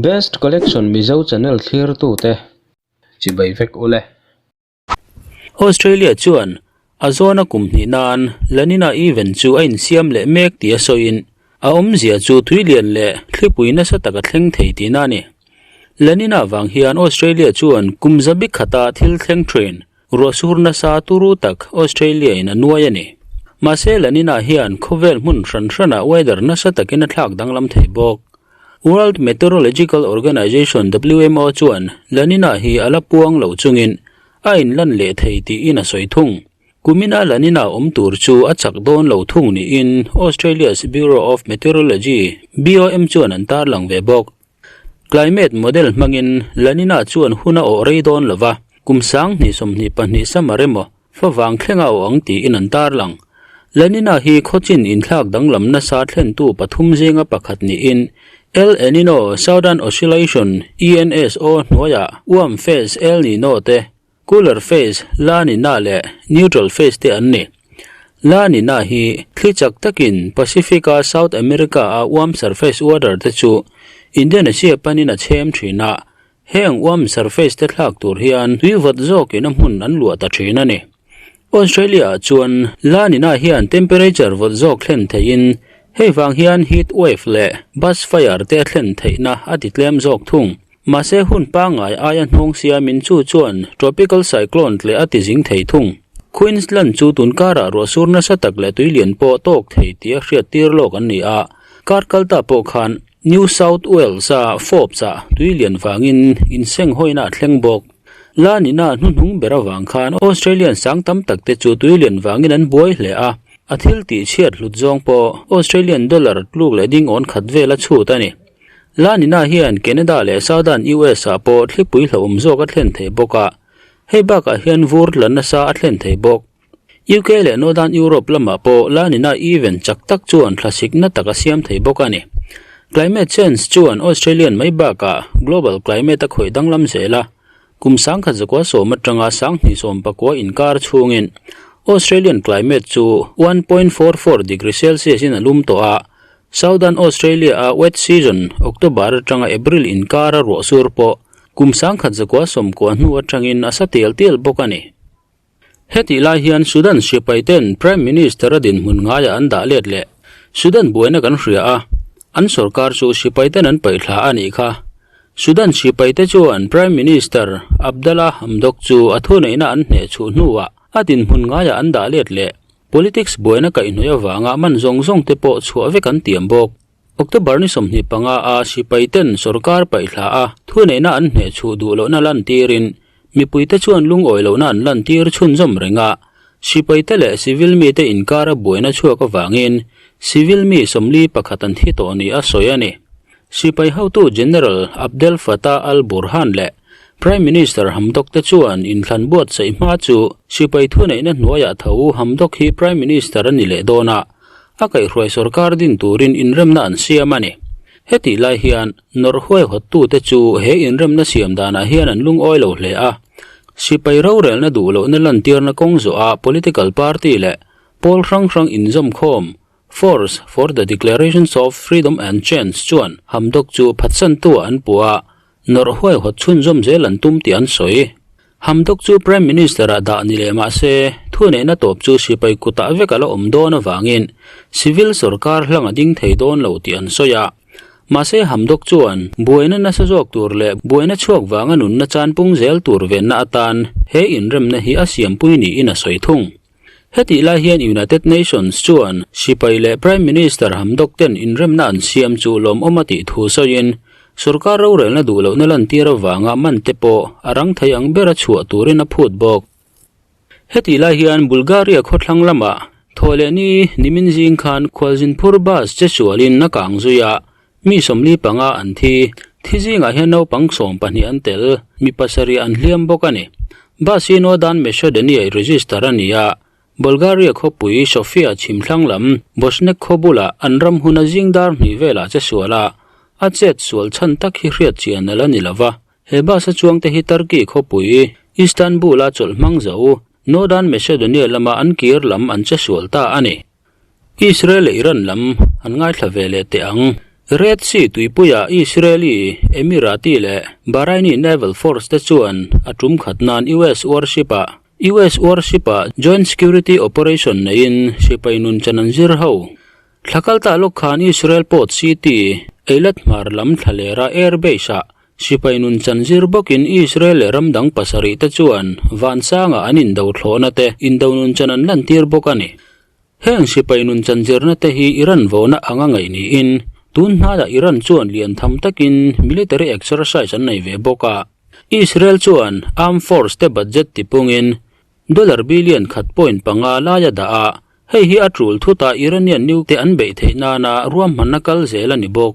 Best Collection Mizo channel thlirtute chibai vek ule. Australia chuan a zawna kum hnih nan La Nina event chu a insiam leh mek tih a sawiin a awmzia chu tuilian leh thlipui nasa tak a thleng thei tihna a ni. La Nina vang hian Australia chuan kum zabi khata thil thleng thin Ruah sur nasa turu tak Australia in a nuai a ni. Mahse La Nina hian khawvel hmun hran hranah weather nasa takin a thlak danglam thei bawk. World Meteorological Organization, WMO, chuan La Nina hi a la puang lo chungin a inlan leh thei tiin a sawi thung. Kumina La Nina awm tur chu a chak dawn lo thung niin Australia's Bureau of Meteorology, BOM, chuan an tarlang ve bawk. Climate model hmangin La Nina chuan hun a awh rei dawn lo va, kum 2022 summer emaw favang thleng a awh ang tiin an tarlang. La Nina hi khawchin inthlak danglam nasa thlentu pathum zinga pakhat niin El Enino Southern Oscillation, ENSO, hnuaiah warm phase El Nino te, Cooler phase, La Nina leh Neutral phase te an ni. La Nina hi thli chak takin Pacific-a South America-a warm surface water te chu Indonesia panin a chhem thin a, heng warm surface te thlak tur hian tui vawt zawkin a hmun an luah ta thin a ni. Australia-ah chuan La Nina hian temperature vawt zawk thlen theihin hei vang hian heat wave leh bush fire te thlen theihna a ti tlem zawk thung. Mahse hun pangngai aia hnawng siamin chu chuan tropical cyclone tleh a ti zing thei thung. Queensland chu tun karah ruah sur nasa tak leh tui lian pawh tawk thei tia hriat tir lawk an ni a, kar kal ta pawh khan New South Wales-a Forbes-ah tui lian vangin insenghawiina a thleng bawk. La Nina hnuhnung ber avang khan Australian sang tam tak te chu tui lian vangin an buai hle a, a thil tih chhiat hlut zawng pawh Australian dollar tluk leh ding awn khat vel a chhut a ni. La Nina hian Canada leh Southern US ah pawh thlipui hlauhawm zawk a thlen thei bawk a, hei bakah hian vur tla nasa a thlen thei bawk. UK leh Northern Europe lamah pawh La Nina event chak tak chuan thlasikna tak a siam thei bawk a ni. Climate change chuan Australian mai bakah global climate a khawih danglam zel a, kum 1910 atanga 2019 inkar chhungin Australian climate chu 1.44 degree Celsius in a lum tawh a, Southern Australia-a wet season October atanga April inkara ruah sur pawh kum 1990 hnu atangin a sa tial tial bawk a ni. Hetih lai hian Sudan sipaiten Prime Minister-a dinhmun ngaiah an dah let leh Sudan buaina kan hria a, an sorkar chu sipaiten an paihthla a nih kha. Sudan sipaite chuan Prime Minister Abdalla Hamdok chu a thuneihna an hnehchhuh hnuah a dinhmun ngaiah an dah let leh. Politics buaina kaihhnawih avanga man zawng zawng te pawh chhuah vek an tiam bawk. October ni 25 a sipai ten sorkar paihthla a thuneihna an hnehchhuh duh lohna lantirin mipuite chuan lungawi lohna an lantir chhunzawm reng a, sipai te leh civil mite inkara buaina chhuak avangin civil mi 41 an thi tawh ni a sawi a ni. Sipai hotu General Abdel Fattah al-Burhan leh Prime Minister Hamdok te chuan inthlan buatsaih hma chu sipai thuneihna hnuaiah tho Hamdok hi Prime Minister a ni leh dawn a, a kaihhruai sorkar din turin inremna an siam a ni. Hetih lai hian nawrh huaihawttute chu he inremna siam danah hian an lungawi lo hle a, sipai rorelna duh lohna lantirna kawng zawhah political party leh pawl hrang hrang inzawmkhawm Force for the Declarations of Freedom and Change chuan Hamdok chu phatsantu-ah an puh a, Nawrh huaihawt chhunzawm zel an tum tih an sawi. Hamdok chu Prime Minister-ah dah ni leh mah se, thuneihna tawp chu sipai kutah vek a la awm dawn avangin civil sorkar hlang a ding thei dawn lo tih an sawi a. Mahse Hamdok chuan buaina nasa zawk tur leh buaina chhuak vanga nunna chanpung zel tur venna atan he inremna hi a siampui niin a sawi thung. Hetih lai hian United Nations chuan sipai leh Prime Minister Hamdok ten inremna an siam chu lawmawm a tih thu sawiin sorkar rorelna duh lohna lantir avanga man te pawh a rang thei ang bera chhuah turin a phut bawk. Hetih lai hian Bulgaria khawthlang lamah Thawhlehni nimin zing khan khualzin phur bus che sualin a kang zui a, mi 45 an thi. Thi zingah hian naupang 12 an tel, mi pasarih an hliam bawk a ni. Bus hi Northern Macedonia i register a ni a, Bulgaria khawpui Sofia chhimthlang lam Bosnek khaw bulah an ram huna zing dar hnih velah che sual a, a chet sual chhan tak hi hriat chian a la ni lo va. He bus a chuangte hi Turkey khawpui Istanbul-a chawlh hmang zo Northern Macedonia lama an kir lam an che sual ta a ni. Israel leh Iran lam an ngaithla ve leh teh ang. Red Sea tuipuia Israeli, Emirati leh Bahraini Naval Force te chuan a tum khat nan US warship-ah US warship-ah Joint Security Operation neiin sipai nun chan an zir ho. Thla kal ta lawk khan Israel Port City, Eilat hmar lam thlalera air base-ah sipai nun chan zir bawkin Israel leh ram dang pasarih te chuan vansanga an indo thlawhna te indo nun chan an lantir bawk a ni. Heng sipai nun chanzirna te hi Iran vawna anga ngaih niin, tun hnaiah Iran chuan lian tham takin military exercise an nei ve bawk a. Israel chuan armed force te budget tipungin dollar billion khat point panga lai a dah a, hei hi a tul thut a Iranian nuke te an beih theih nana ruahmanna kal zel a ni bawk.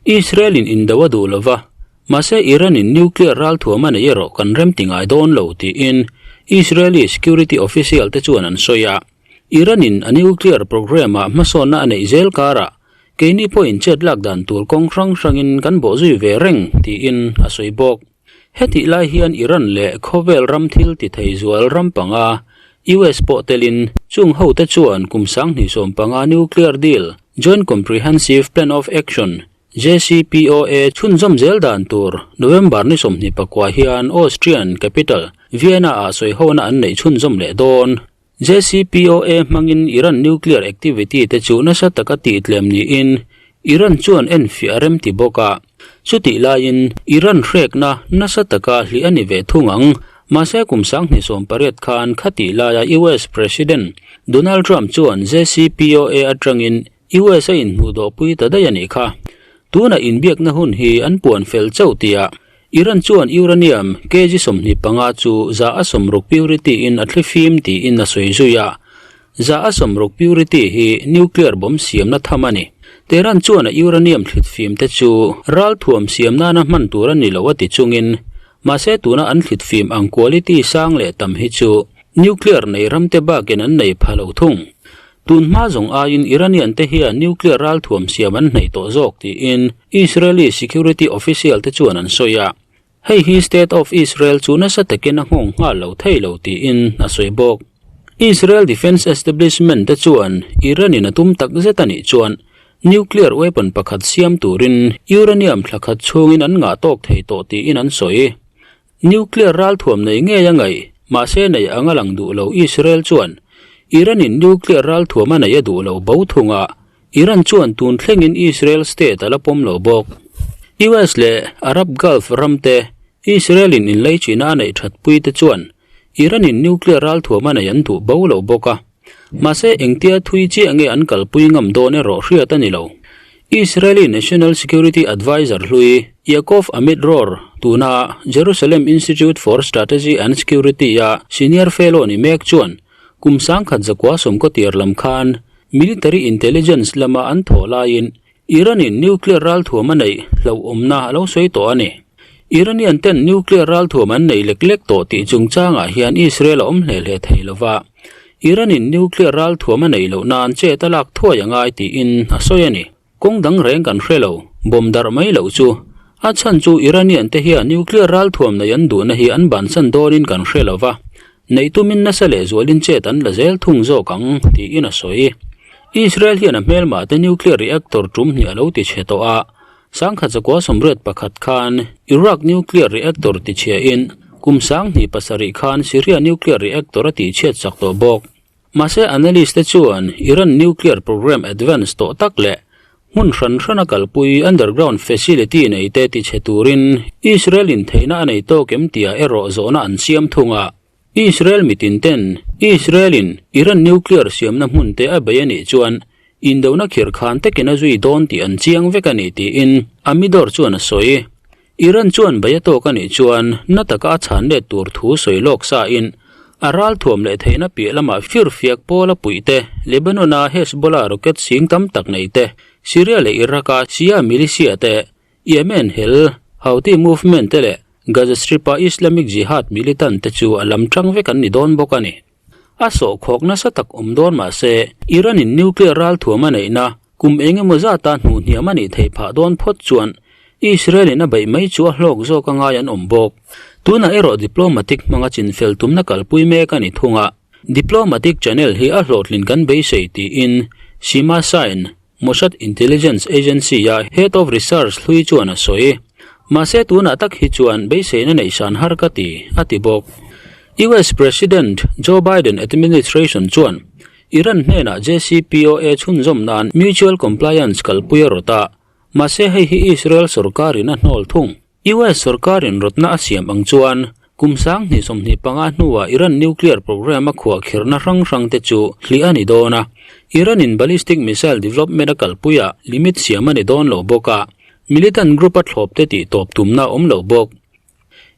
Israel in indo a duh lova, mahse Iran in nuclear ralthuam a nei erawh kan rem ti ngai dawn lo tiin Israeli security official te chuan an sawi a. Iran in a nuclear program ah hmasawnna a neih zel karah keini pawhin chet lak dan tur kawng hrang hrangin kan bawh zui ve reng tiin a sawi bawk. Hetih lai hian Iran leh khawvel ram thil ti thei zual ram panga US pawh telin chung hote chuan kum 2015 nuclear deal Joint Comprehensive Plan of Action, JCPOA, chhunzawm zel dan tur November ni 29 hian Austrian capital Vienna-ah sawihona an neih chhunzawm leh dawn. JCPOA hmangin Iran nuclear activity te chu nasa taka tihtlem niin Iran chuan enfiah a rem ti bawk a. Chutih laiin Iran hrekna nasa taka hlih a ni ve thung ang. Mahse kum 2018 khan khatih laia US President Donald Trump chuan JCPOA atangin US a inhmuhdawhpui ta daih a nih kha. Tuna inbiakna hun hi an puan fel chauh tia Iran chuan uranium kg 25 chu 60% purity in a thlifim tiin a sawi zui a. 60% purity hi nuclear bomb siamna tham a ni. Tehran chuan a uranium thlitfim te chu ralthuam siam nana hman tur a ni lo a ti chungin, mahse tuna an thlitfim ang quality sang leh tam hi chu nuclear nei ram te bakin an nei pha lo thung. Tun hma zawng aiin Iranian te hian nuclear ralthuam siam an hnaih tawh zawk tiin Israeli security official te chuan an sawi a. Hei hi State of Israel chu nasa takin a nghawng nghal lo thei lo tiin a sawi bawk. Israel Defence Establishment te chuan Iran in a tum tak zet a nih chuan nuclear weapon pakhat siam turin uranium thla khat chhungin an ngah tawk thei tawh tiin an sawi. Nuclear ralthuam nei ngei a ngaih, mahse nei anga lang duh lo Israel chuan Iran in nuclear ralthuam a neih a duh lo bo thung a, Iran chuan tun thlengin Israel state a la pawm lo bawk. US leh Arab Gulf ram te Israel in inleichina a neih that pui te chuan Iran in nuclear ralthuam a neih an duh bo lo bawk a. Mahse engtia thui chiah nge an kalpui ngam dawn erawh hriat a ni lo. Israeli National Security Adviser hlui Yaakov Amidror tuna Jerusalem Institute for Strategy and Security-a senior fellow ni mek chuan kum 1990 tir lam khan military intelligence lama an thawh laiin Iran-in nuclear ralthuam a neih hlauhawmna a lo sawi tawh a ni. Iranian ten nuclear ralthuam an nei lek lek tawh tih chungchangah hian Israel a awm hle hle thei lo va, Iran-in nuclear ralthuam a neih loh nan chet a lak thuai a ngai tiin a sawi a ni. Kawng dang reng kan hre lo, bomb darh mai loh chu. A chhan chu Iranian te hian nuclear ralthuam nei an duhna hi an bansan dawnin kan hre lo va, Neih tumin nasa leh zualin chet an la zel thung zawk ang, tiin a sawi. Israel hian a hmelmah te nuclear reactor tum hnih a lo ti chhe tawh a, 1981 khan Iraq nuclear reactor ti chhiain kum 2007 khan Syria nuclear reactor a tihchhiat chak tawh bawk. Mahse analyst te chuan Iran nuclear program advance tawh tak leh Hmun hran hrana kalpui underground facility nei te tichhe turin Israel in theihna a nei tawk em tia erawh zawhna an siam thung a. Israel mitin ten Israel in Iran nuclear siamna hmun te a bei a nih chuan indona khirh khan takin a zui dawn tih an chiang vek a ni tiin Amidor chuan a sawi. Iran chuan bei a tawk a nih chuan na taka a chhan let tur thu sawi lawk sa in a ral thuam leh theihna piah lamah firfiak pawl a puih te, Lebanon a Hezbollah rocket sing tam tak nei te, Syria leh Iraq a Shia militia te, Yemen hel Houthi movement te leh Gaza Strip a Islamic Jihad militant te chu a lam tang vek an ni dawn bawk a ni. A sawhkhawk nasa tak awm dawn mah se Iran in nuclear ral thuam a neihna Kum eng emaw zata hnuh hniam a nih theih phah dawn phawt chuan Israel in a beih mai chu a hlawk zawk a ngai an awm bawk. Tunah erawh diplomatic hmanga chinfel tumna kalpui mek a ni thung a, diplomatic channel hi a hlawhtlin kan beisei tiin Sima Sain. Mossad intelligence agency-a head of research hlui chuan a sawi. Mahse tunah tak hi chuan beiseina neih san har ka ti, a ti bawk. US President Joe Biden administration chuan Iran hnenah JCPOA chhunzawm nan mutual compliance kalpui a rawt a, mahse hei hi Israel sorkarin a hnawl thung. US sorkarin rawtna a siam ang chuan kum 2025 hnuah Iran nuclear program a khuahkhirhna hrang hrangte chu hlih a ni dawn a, Iran-in ballistic missile development a kalpuiah limit siam a ni dawn lo bawk a, militant group a thlawpte tih tawp tumna a awm lo bawk.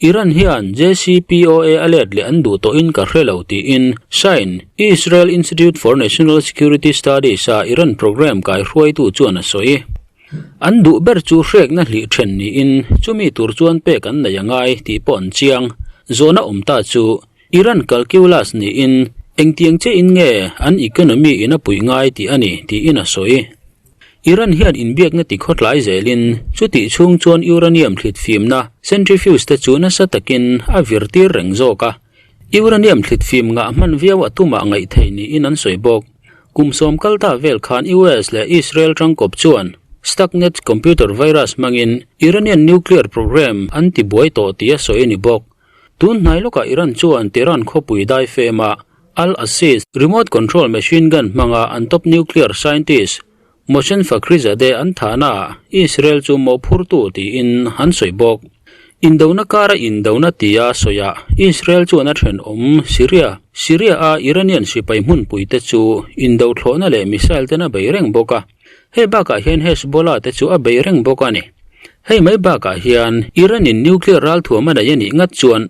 Iran hian JCPOA a let leh an duh tawhin ka hre lo tiin Shine, Israel Institute for National Security Studies-a Iran program kaihruaitu chuan a sawi. An duh ber chu hrekna hlih then niin chumi tur chuan pek an nei a ngai tih pawh an chiang. Zawhna awm ta chu Iran calculus niin engtiang che in nge an economy in a puih ngai tih a ni tiin a sawi. Iran hian inbiakna ti khawtlai zelin chutih chhung chuan uranium thlit fimna centrifuge te chu nasa takin a vir tir reng zawk a. Uranium thlit fim ngah hman viau a tumah ngaih theih niin an sawi bawk. Kum sawm kal ta vel khan US leh Israel tangkawp chuan Stuxnet computer virus hmangin Iranian nuclear program an ti buai tawh tih a sawi a ni bawk. Tun hnai lawkah Iran chuan Tehran khawpui daifema Al-Asis remote control machine gun hmanga an top nuclear scientist Mohsen Fakhrizadeh an thahnaah Israel chu mawhphurtu tiin an sawi bawk. Indona kara indona tia sawiah Israel chuan a thenawm Syria, Syria-a Iranian sipai hmunpuite chu indo thlawhna leh missile ten a bei reng bawk a. Hei bakah hian Hezbollah te chu a bei reng bawk a ni. Hei mai bakah hian Iran-in nuclear ralthuam a nei a nih ngat chuan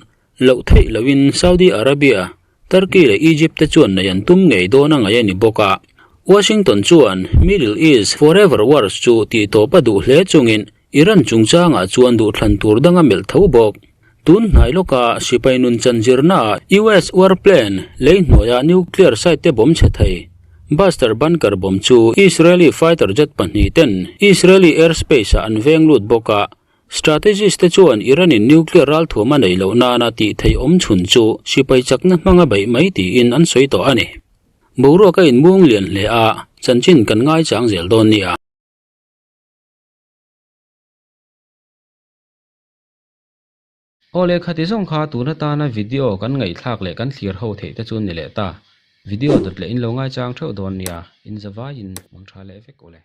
loh theih loin Saudi Arabia, Turkey leh Egypt te chuan nei an tum ngei dawn a ngaih a ni bawk a. Washington chuan Middle East forever wars chu tih tawp a duh hle chungin Iran chungchangah chuan duhthlan tur dang a melh tho bawk. Tun hnai lawka sipai nun chanzirnaah US warplane lei hnuaia nuclear site te bawm chhe thei. Buster bunker bawm chu Israeli fighter jet pahnih ten Israeli airspace-ah an veng lut bawk a, Strategist te chuan Iran-in nuclear ralthuam a neih loh nana tih theih awm chhun chu sipai chakna hmanga beih mai tiin an sawi tawh a ni. Boruak a inmung lian hle a, chanchin kan ngaichang zel dawn nia. Aw lehkha ti zawng kha tun atana video kan ngaihthlak leh kan thlir ho theih te chu ni leh ta. Video dawt leh in lo ngaichang theuh dawn nia, in zavaiin mang tha leh vek ule.